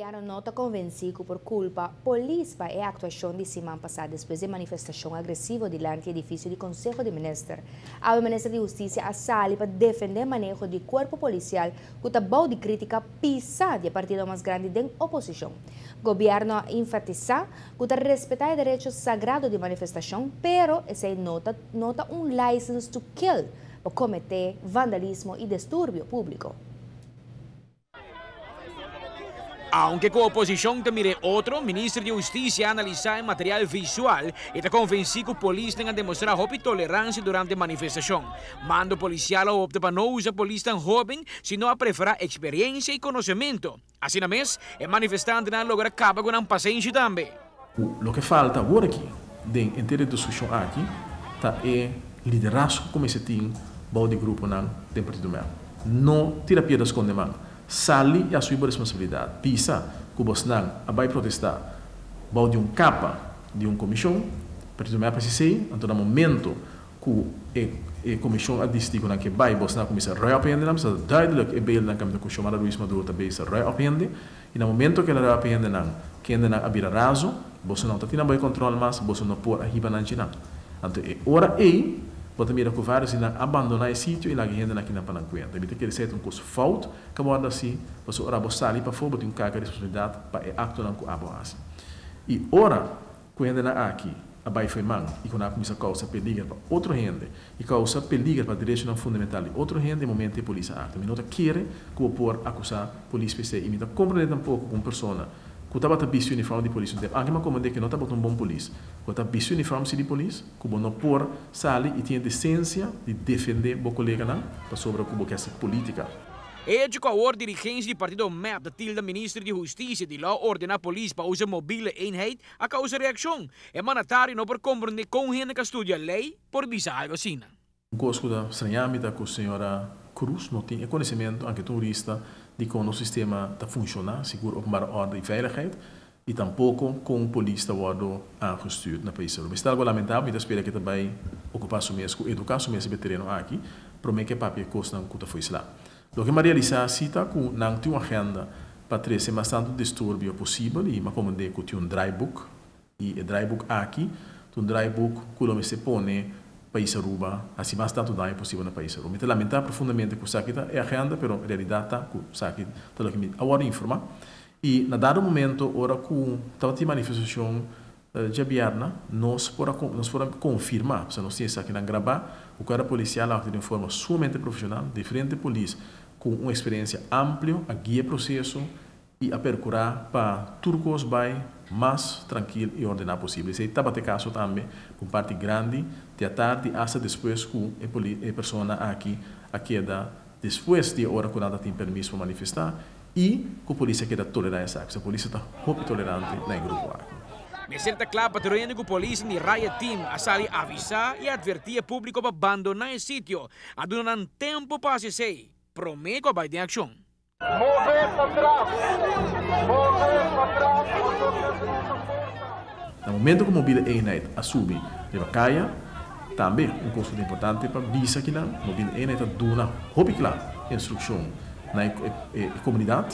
Gobierno no ta convenci cu por culpa polis pa e actuacion di siman pasa despues di manifestacion agresivo dilanti edificio di Conseho di Minister. Awe Minister di Husticia a sali pa defende maneho di cuerpo policial cu ta bou di critica pisa di e partido mas grandi den oposicion. Gobierno a enfatisa cu ta respeta e derecho sagrado di manifestacion, pero esey no ta un license to kill pa comete vandalismo y disturbio publico. Aunke cu oposicion ta mira otro, Minister di Husticia a analisa e material visual y ta convenci cu polis a demostra hopi tolerancia durante e manifestacion. Mando policial a opta pa no usa polis tan hoben, sino a prefera experiencia y conocemento. Asina mes, e manifestantenan a logra caba cu nan pasenshi tambe. Loke falta awor aki, den henter discusion aki, ta e liderazgo cu mester tin bou di gruponan den partido MEP. No tira piedra sconde man. Sali y asumi responsabilidad. Bisa cu bosnan a bay protesta bou di un capa di un comision, partido MEP SC, anto na momento cu e comision a dicidi cu nan kier bay, bosnan cuminsa roi op hende, nan, duidelijk e beelden nan cu Xiomara Ruiz Maduro ta bezig roi op hende, y na momento cu el a roi op hende nan, hende nan a bira razo, boso no tin bay control mas, boso no por a hiba nan nan. Anto, e ora ei, bo ta mira cu varios nan a abandona e sitio y laga hende aki nan pa nan cuenta. Mi ta kere ser un cos fout, cu awor asina, boso ora bo sali pafo, bo tin un carga di responsabilidad pa e acto nan cu abo hasi. Y ora cu hende nan aki a bay foi man y cu nan cuminsa causa peliger pa otro hende y causa peliger pa derecho fundamental di otro hende, momento e polis a actua. Mi no ta kere cu por acusa polis p'esey y mi ta comprende tampoco cu un persona cu tabata bisti uniform di polis un tempo. Aunke mi a comprende cu no tabata un bon polis. Cu ta bisti uniform di polis, cu no por sali y tin decencia di defende bo coleganan pasobra cu bo kier politica. Hecho cu awor dirigencia di partido MEP ta tilda minister di Husticia di lo ordena polis pa usa mobiele eenheid a causa reaccion. E mandatario no por comprende con hende cu studia ley por bisa algo asina. Un cos cu ta straña mi ta cu señora Cruz no tin conocimento, aunke turista, di con e sistema ta funciona, sigur openbare orde y veiligheid, y tampoco con polis ta wordo aangestuurd na pais Aruba. Ta algo lamentabel, mi ta spera cu e ta bay ocupa su mes, educa su mes e tereno aki, prome cu e papia cosnan cu ta foi sla. Loke mi a realisa si ta cu nan tin un agenda pa trece mas tanto disturbio posibel y mi a comprende cu tin un draaiboek y e draaiboek aki, un draaiboek cu lo mester pone pais Aruba, asina mas tanto daño posibel na pais Aruba. Mi ta lamenta profundamente cu esaki ta e agenda, pero en realidad ta cu esaki ta loke mi a informa. Y na dado momento, ora cu tabatin manifestacion diabierna, nos por confirma, o nos tin esaki nan graba, e cuerpo policial a di forma sumamente profesional, diferente polis cu un experiencia amplio, a guia e proceso y a percura pa tur cos bay mas trankil y ordena posibel. Esey tabata e caso tambe, cu parti grandi, di atardi, hasta despues cu e persona aki a keda despues di ora cu nan tin permiso pa manifesta y cu polis a keda tolera esaki. E polis ta hopi tolerante na grupo aki. Mester ta cla pa tereno cu polis di Riot Team a sali avisa y adverti e publico pa abandona e sitio. A duna nan tempo pa esey. Prome cu bay den accion. Move patras! Move patras! Na momento cu mobiele eenheid a subi riba caya, tambe un cos importante pa bisa cu nan, mobiele eenheid a duna hopi cla instruccion na e comunidad,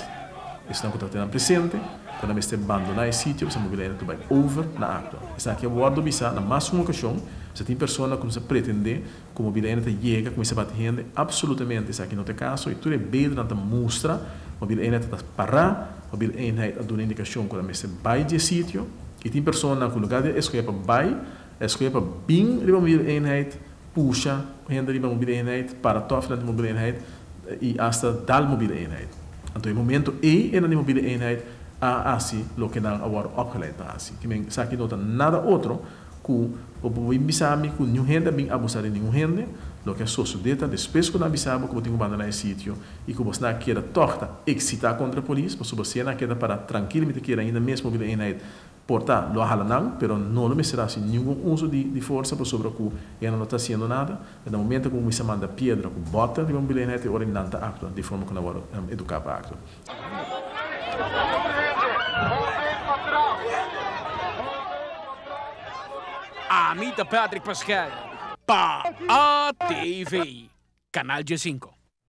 esnan cu ta presente, cu nan mester abandona e sitio, e mobiele eenheid bay over na actua. Esaki a wordo bisa na mas un ocasion, si tin persona cu ta pretende cu mobiele eenheid ta yega, cuminsa bati hende, absolutamente esaki no ta e caso, y tur e beelden ta mustra, mobiele eenheid ta para, mobiele eenheid a duna indicacion cu nan mester bay di e sitio, y tin persona cu lugar di escoge pa bay, escoge pa bin riba mobiele eenheid, pusha hende riba mobiele eenheid, para tof na mobiele eenheid, y hasta dal mobiele eenheid. Anto, e momento ey na mobiele eenheid a hasi loke nan a wordo opgeleid pa hasi. Kiermen esaki no ta nada otro cu bo bisa mi cu ningun hende a bin abusa di ningun hende, loke a sucede ta despues cu nan bisa bo cu bo tin cu abandona e sitio y cu bo a keda toch ta excita contra polis, pasobra bo a keda para trankil, mi ta kere ainda mes mobiele eenheid por ta lo hala nan, pero no lo mester hasi ningun uso di forsa pasobra cu e no ta haciendo nada. Na momento cu cuminsa manda piedra cu bota di mobiele eenheid, ora nan ta actua di forma cu nan wordo educa pa actua. Move patras! Ami ta Patrick Pascal, pa ATV, Canal G5.